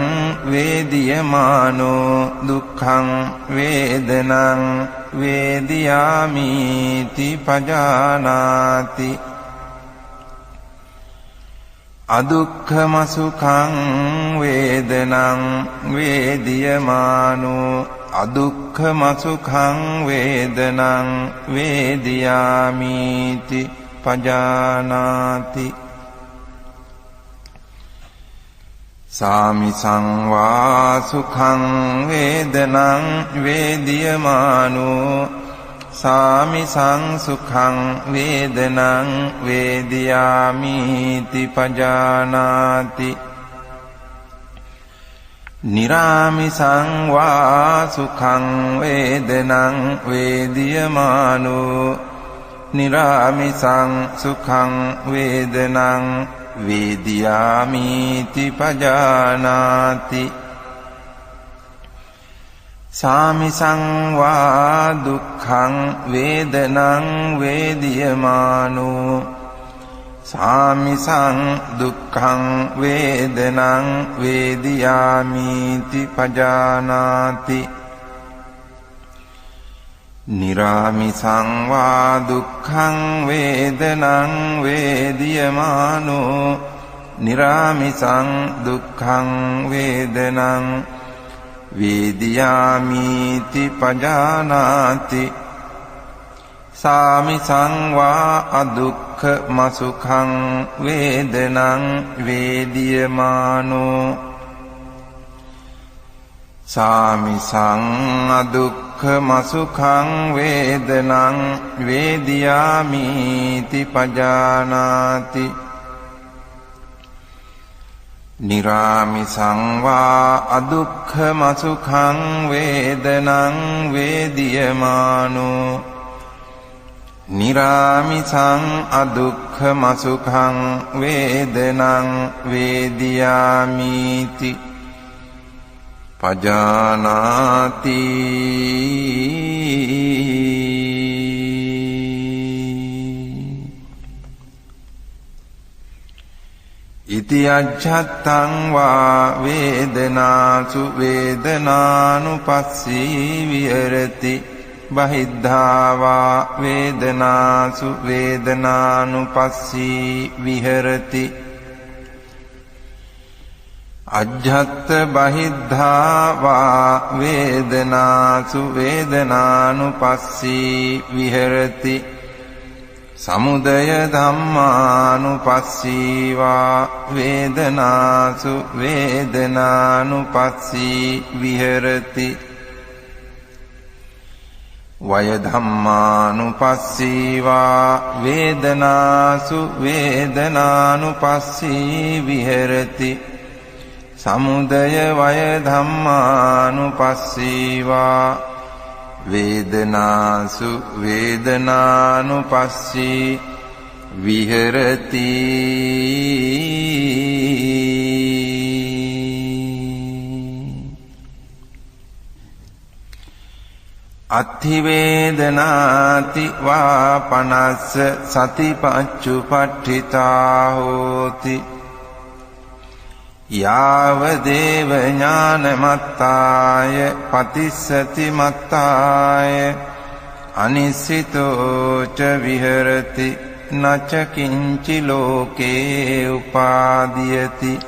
A: වේදියමානෝ දුක්ඛං වේදනං වේදියාමීති පජානාති. අදුක්ඛමසුඛං වේදනං වේදියමානෝ අදුක්ඛමසුඛං වේදනං වේදියාමීති පජානාති. සාමිසං වා සුඛං වේදනං වේදියමානෝ සාමිසං සුඛං වේදනං වේදියාමීති පජානාති. නිරාමිසං වා සුඛං වේදනං වේදියමානෝ නිරාමිසං සුඛං වේදනං වේදියාමීති පජානාති. සාමිසං වා දුක්ඛං වේදනං වේදියමානෝ සාමිසං දුක්ඛං වේදනං වේදියාමීති පජානාති. නිරාමිසං වා දුක්ඛං වේදනං වේදියමානෝ නිරාමිසං දුක්ඛං වේදනං වේදියාමීති පජානාති. සාමිසං වා අදුක්ඛමසුඛං වේදනං වේදියමානෝ සාමිසං අදුක්ඛමසුඛං වේදනං වේදියාමීති පජානාති. නිරාමිසං වා අදුක්ඛමසුඛං වේදනං වේදියමානෝ නිරාමිසං අදුක්ඛමසුඛං වේදනං වේදියාමීති පජානාති. ඉති අජ්ජත්තං වා වේදනාසු වේදනානුපස්සී විහෙරති බහිද්ධා වා වේදනාසු වේදනානුපස්සී විහෙරති. අජ්ජත්ත බහිද්ධා වා වේදනාසු වේදනානුපස්සී විහෙරති. සමුදය ධම්මානුපස්සී වා වේදනාසු වේදනානුපස්සී විහෙරති. වය ධම්මානුපස්සී වා වේදනාසු වේදනානුපස්සී විහෙරති. සමුදය වය ධම්මානුපස්සී වා වේදනාසු වේදනානුපස්සී විහෙරති. අත්ථි වේදනාති වා පනස්ස සතිපච්චුපට්ඨිතා හෝති. යාව දේව ඥානමත්තාය පතිස්සති මත්තාය අනිසිතෝ ච විහෙරති නච කිංචි ලෝකේ උපාදීයති.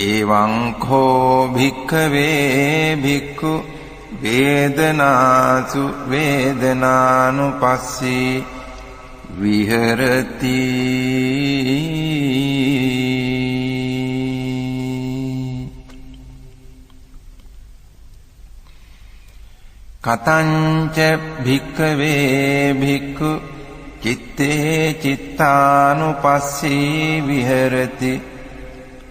A: එවං කෝ භික්ඛවේ භික්ඛු වේදනාසු වේදනානුපස්සී විහෙරති. කතංච භික්ඛවේ භික්ඛු චිත්තේ චිත්තානුපස්සී විහෙරති.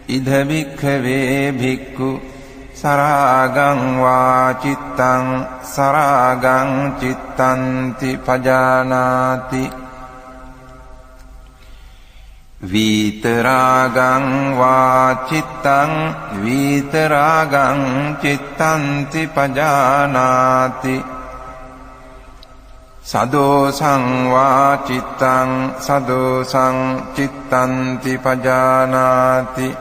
A: ඉද භික්ඛවේ භික්ඛු සරාගං වා චිත්තං සරාගං චිත්තන්ති පජානාති. වීතරාගං වා චිත්තං වීතරාගං චිත්තන්ති පජානාති. සදෝසං වා චිත්තං සදෝසං චිත්තන්ති පජානාති.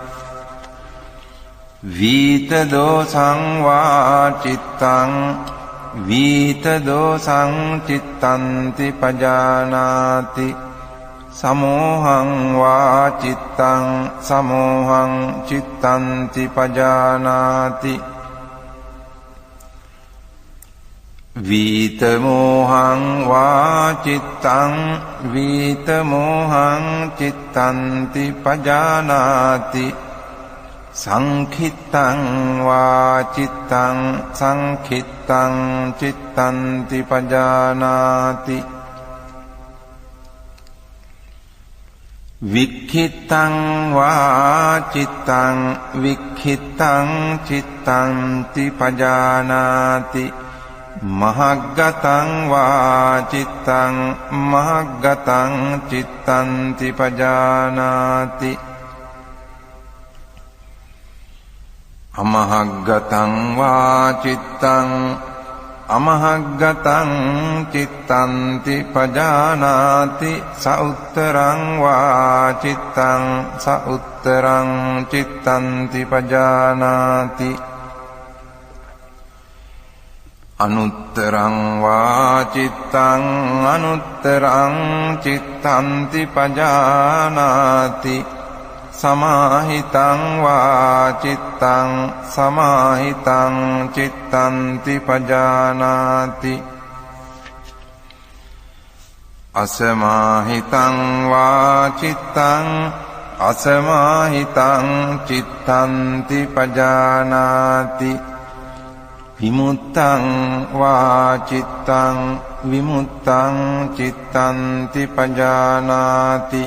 A: වීතදෝසං වා චිත්තං වීතදෝසං චිත්තන්ති පජානාති. සමෝහං වා චිත්තං සමෝහං චිත්තන්ති පජානාති. වීතමෝහං වා චිත්තං වීතමෝහං චිත්තන්ති පජානාති. සංඛිත්තං වා චිත්තං සංඛිත්තං චිත්තන්ති පජානාති. වික්ඛිත්තං වා චිත්තං වික්ඛිත්තං චිත්තන්ති පජානාති. මහග්ගතං වා චිත්තං මහග්ගතං චිත්තන්ති පජානාති. අමහග්ගතං වා චිත්තං අමහග්ගතං චිත්තන්ති පජානාති. සඋත්තරං වා චිත්තං සඋත්තරං චිත්තන්ති පජානාති. අනුත්තරං වා චිත්තං අනුත්තරං චිත්තන්ති පජානාති. සමාහිතං වා චිත්තං සමාහිතං චිත්තන්ති පජානාති. අසමාහිතං වා චිත්තං අසමාහිතං චිත්තන්ති පජානාති. විමුත්තං වා චිත්තං විමුත්තං චිත්තන්ති පජානාති.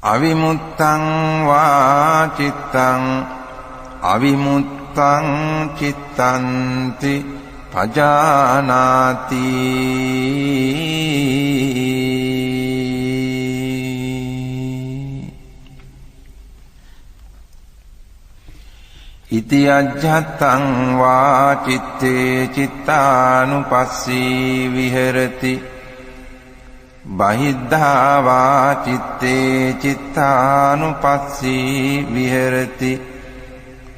A: අවිමුත්තං වා චිත්තං අවිමුත්තං චිත්තන්ති පජානාති. ඉති අජ්ජත්තං වා චිත්තේ චිත්තානුපස්සී විහෙරති. බහිද්ධා වා චිත්තේ චිත්තානුපස්සී විහෙරති.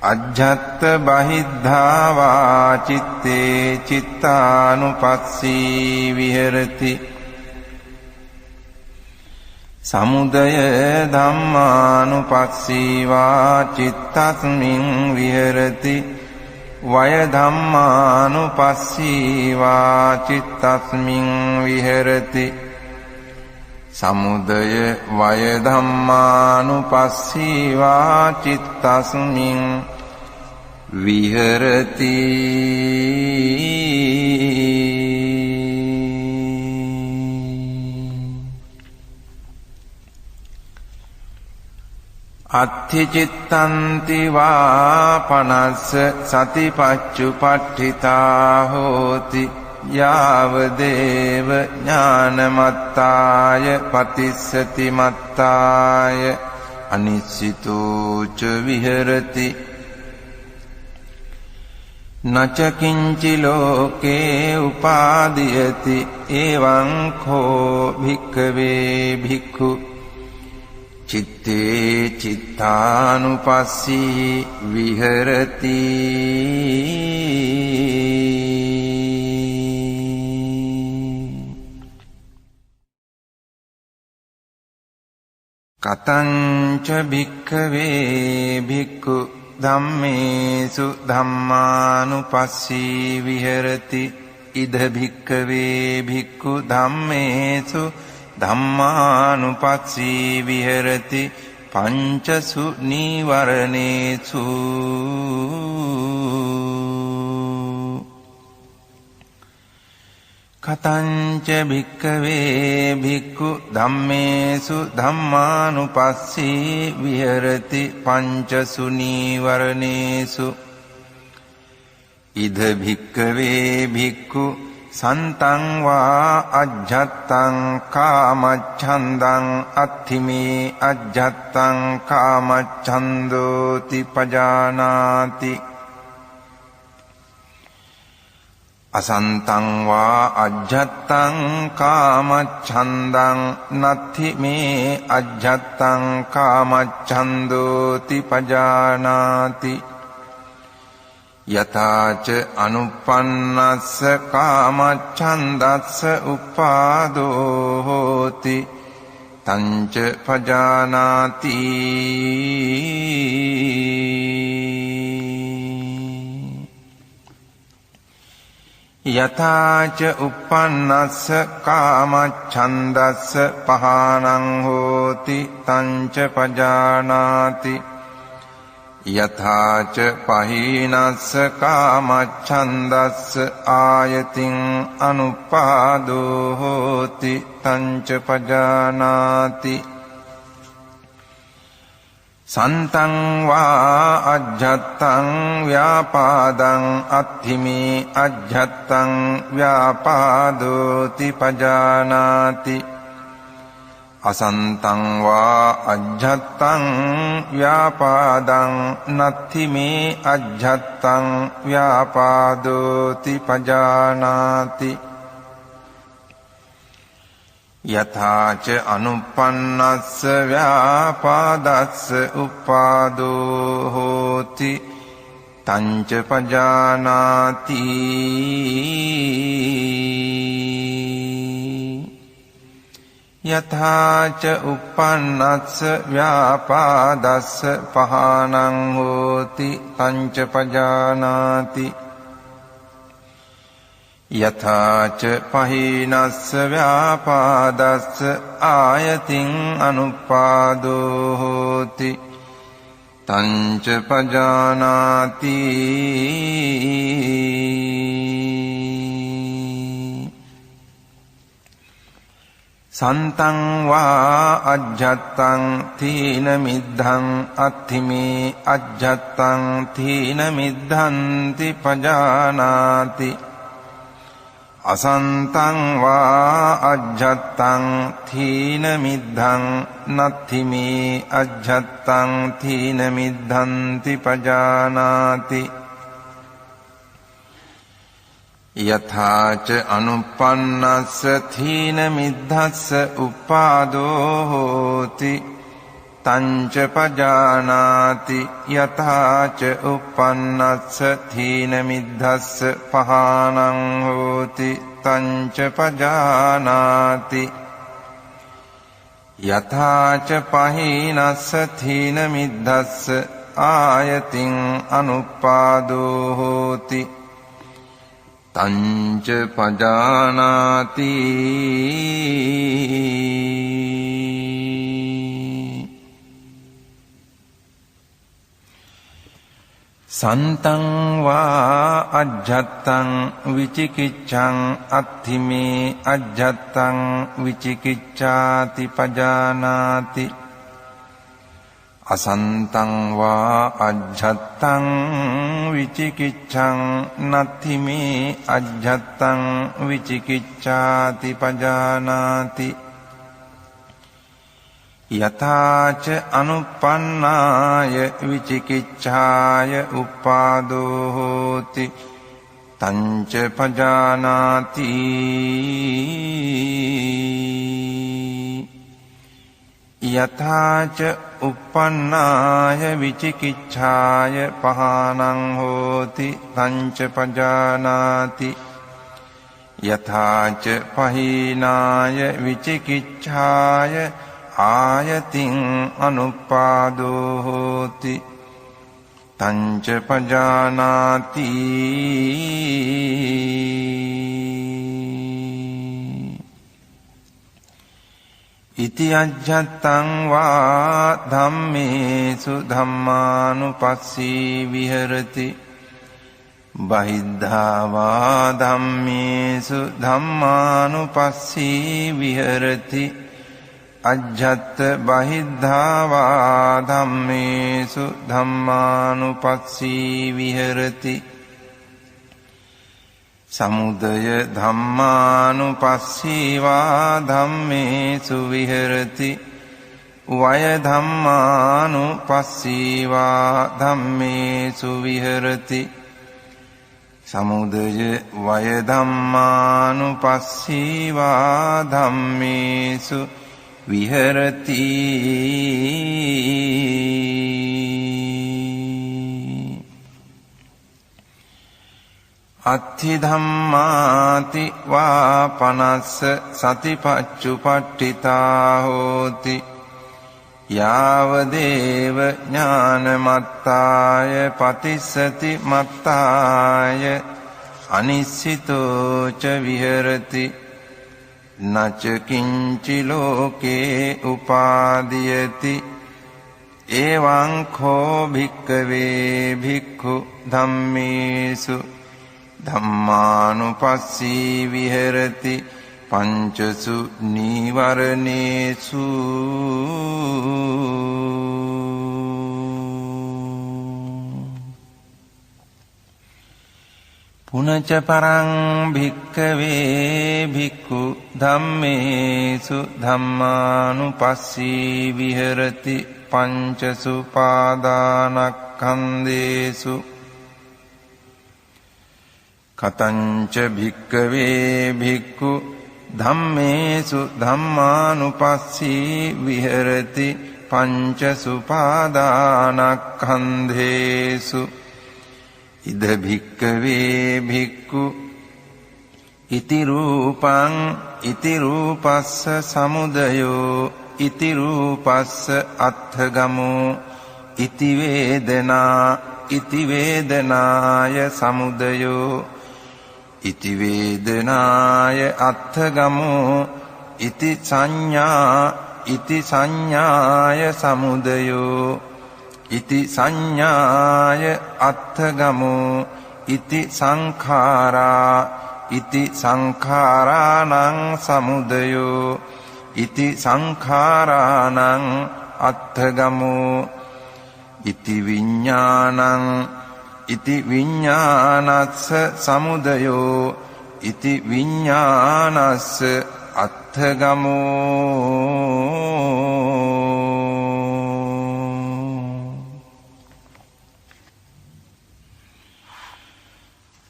A: අජ්ජත්ත බහිද්ධා වා චිත්තේ චිත්තානුපස්සී විහෙරති. සමුදය ධම්මානුපස්සී වා චිත්තස්මින් විහෙරති. වය ධම්මානුපස්සී වා චිත්තස්මින් විහෙරති. සමුදය වය ධම්මානුපස්සී වා චිත්තස්මින් විහෙරති. අත්ථි චිත්තන්ති වා පනස්ස සතිපච්චුපට්ඨිතා හෝති. යාව දේව ඥානමත්තාය පතිස්සති මත්තාය අනිස්සිතෝ ච විහෙරති. නච කිංචි ලෝකේ උපාදීයති. එවං කෝ භික්ඛවේ භික්ඛු චිත්තේ චිත්තානුපස්සී විහෙරති. කතංච භික්ඛවේ භික්ඛු ධම්මේසු ධම්මානුපස්සී විහෙරති. ඉද භික්ඛවේ භික්ඛු ධම්මේසු ධම්මානුපස්සී විහෙරති. පංචසු නීවරණේසු. කතංච භික්ඛවේ භික්ඛු ධම්මේසු ධම්මානුපස්සී විහෙරති. පංචසු නීවරණේසු. ඉද භික්ඛවේ භික්ඛු සන්තං වා අජ්ජත්තං කාමච්ඡන්දං අත්ථිමේ අජ්ජත්තං කාමච්ඡන්දෝති පජානාති. අසන්තං වා අජ්ජත්තං කාමච්ඡන්දං නත්ථි මේ අජ්ජත්තං කාමච්ඡන්දෝති පජානාති. යථාච අනුප්පන්නස්ස කාමච්ඡන්දස්ස උපාදෝ හෝති තංච පජානාති. යථාච උප්පන්නස්ස කාමච්ඡන්දස්ස පහානං හෝති තංච පජානාති. යථාච පහීනස්ස කාමච්ඡන්දස්ස ආයතින් අනුපාදෝ හෝති තංච පජානාති. සන්තං වා අජ්ජත්තං ව්‍යාපාදං අත්ථිමේ අජ්ජත්තං ව්‍යාපාදෝති පජානාති. අසන්තං වා අජ්ජත්තං ව්‍යාපාදං නත්ථිමේ අජ්ජත්තං ව්‍යාපාදෝති පජානාති. යථාච අනුප්පන්නස්ස ව්‍යාපාදස්ස උපාදෝ හෝති තංච පජානාති. යථාච උප්පන්නස්ස ව්‍යාපාදස්ස පහානං හෝති තංච පජානාති. යථාච පහීනස්ස ව්‍යාපාදස්ස ආයතින් අනුපාදෝ හෝති තංච පජානාති. සන්තං වා අජ්ජත්තං තීන මිද්ධං අත්ථිමේ අජ්ජත්තං තීන මිද්ධන්ති පජානාති. අසන්තං වා අජ්ජත්තං තීන මිද්ධං නත්ථිමේ අජ්ජත්තං තීන මිද්ධන්ති පජානාති. යථාච අනුප්පන්නස්ස තීන මිද්ධස්ස උපාදෝ හෝති තංච පජානාති. යථාච උප්පන්නස්ස තීන මිද්ධස්ස පහානං හෝති තංච පජානාති. යථාච පහීනස්ස තීන මිද්ධස්ස ආයතින් අනුපාදෝ හෝති තංච පජානාති. සන්තං වා අජ්ජත්තං විචිකිච්ඡං අත්ථිමේ අජ්ජත්තං විචිකිච්ඡාති පජානාති. අසන්තං වා අජ්ජත්තං විචිකිච්ඡං නත්ථිමේ අජ්ජත්තං විචිකිච්ඡාති පජානාති. යථාච අනුප්පන්නාය විචිකිච්ඡාය උපාදෝ හෝති තංච පජානාති. යථාච උප්පන්නාය විචිකිච්ඡාය පහානං හෝති තංච පජානාති. යථාච පහීනාය විචිකිච්ඡාය ආයතින් අනුපාදෝ හෝති තංච පජානාති. ඉති අජ්ජත්තං වා ධම්මේසු ධම්මානුපස්සී විහෙරති. බහිද්ධා වා ධම්මේසු ධම්මානුපස්සී විහෙරති. අජ්ජත්ත බහිද්ධා වා ධම්මේසු ධම්මානුපස්සී විහෙරති. සමුදය ධම්මානුපස්සී වා ධම්මේසු විහෙරති. වය ධම්මානුපස්සී වා ධම්මේසු විහෙරති. සමුදය වය ධම්මානුපස්සී වා ධම්මේසු විහෙරති. අත්ථි ධම්මාති වා පනස්ස සතිපච්චුපට්ඨිතා හෝති. යාව දේව ඥානමත්තාය පතිස්සති මත්තාය. අනිස්සිතෝ ච විහෙරති. නච කිංචි ලෝකේ උපාදීයති. එවංខោ භික්ඛවේ භික්ඛු ධම්මේසු ධම්මානුපස්සී විහෙරති පංචසු නීවරණේසු. පුනච පරං භික්ඛවේ භික්ඛු ධම්මේසු ධම්මානුපස්සී විහෙරති පංචසු පාදානක්ඛන්දේසු. කතංච භික්ඛවේ භික්ඛු ධම්මේසු ධම්මානුපස්සී විහෙරති පංචසු පාදානක්ඛන්දේසු. ඉද භික්ඛවේ භික්ඛු ඉති රූපං ඉති රූපස්ස සමුදයෝ ඉති රූපස්ස අත්ථගමෝ ඉති වේදනා ඉති වේදනාය සමුදයෝ ඉති වේදනාය අත්ථගමෝ ඉති සංඥා ඉති සංඥාය සමුදයෝ ඉති සංඥාය අත්ථගමෝ ඉති සංඛාරා ඉති සංඛාරාණං සමුදයෝ ඉති සංඛාරාණං අත්ථගමෝ ඉති විඤ්ඤාණං ඉති විඤ්ඤාණස්ස සමුදයෝ ඉති විඤ්ඤාණස්ස අත්ථගමෝ.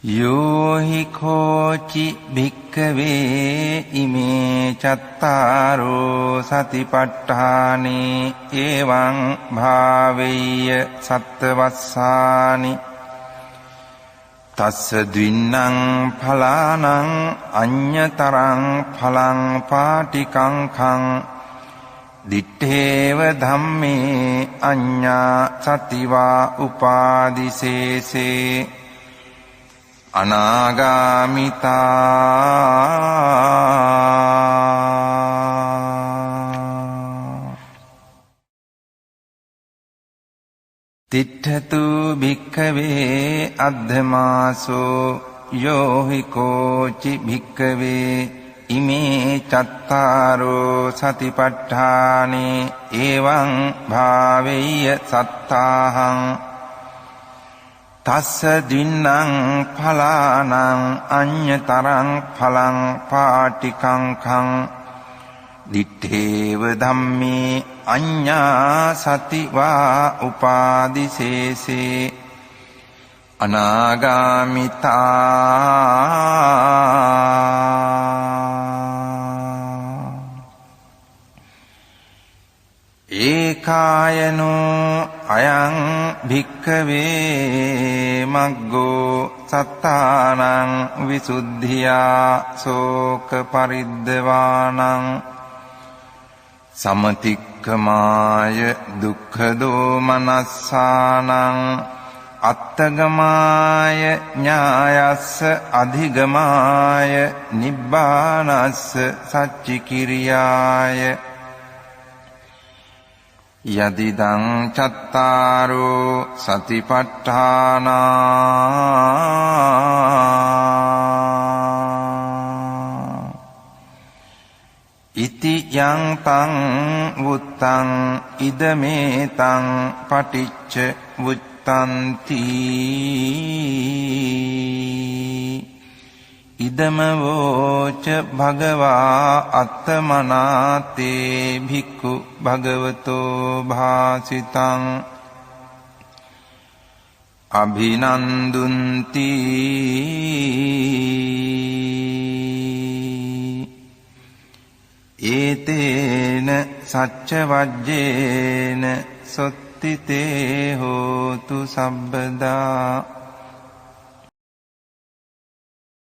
A: යෝහි කෝචි භික්ඛවේ ඉමේ චත්තාරෝ සතිපට්ඨානේ එවං භාවෙය්‍ය සත්තවස්සානි. තස්ස ද්වින්නං ඵලානං අඤ්ඤතරං ඵලං පාටිකංඛං දිත්තේව ධම්මේ අඤ්ඤා සතිවා උපාදිසේසේ අනාගාමිතා. තිට්ඨතු භික්ඛවේ අද්ධමාසෝ යෝහි කෝචි භික්ඛවේ ඉමේ චත්තාරෝ සතිපට්ඨානේ එවං භාවෙය්‍ය සත්තාහං. තස්ස දින්නම් ඵලානං අඤ්ඤතරං ඵලං පාටිකංඛං දිත්තේව ධම්මේ අඤ්ඤා සති වා උපාදිසේසේ අනාගාමිතා. ඒකායනෝ අයං භික්ඛවේ මග්ගෝ සත්තානං විසුද්ධියා ශෝක පරිද්දවානං සමතික්ඛමාය දුක්ඛ දෝමනස්සානං අත්තගමාය ඥායස්ස අධිගමාය නිබ්බානස්ස සච්චිකිරියාය. යදිදං චත්තාරෝ සතිපට්ඨානා. ඉති යං තං වුත්තං ඉදමේතං පටිච්ච වුත්තන්ති. ඉදම වෝච භගවා අත්තමනාතේ භික්ඛු භගවතෝ භාසිතං අභිනන්දුන්ති. ඒතේන සච්ච වජ්ජේන සොත්තිතේ හෝතු සබ්බදා.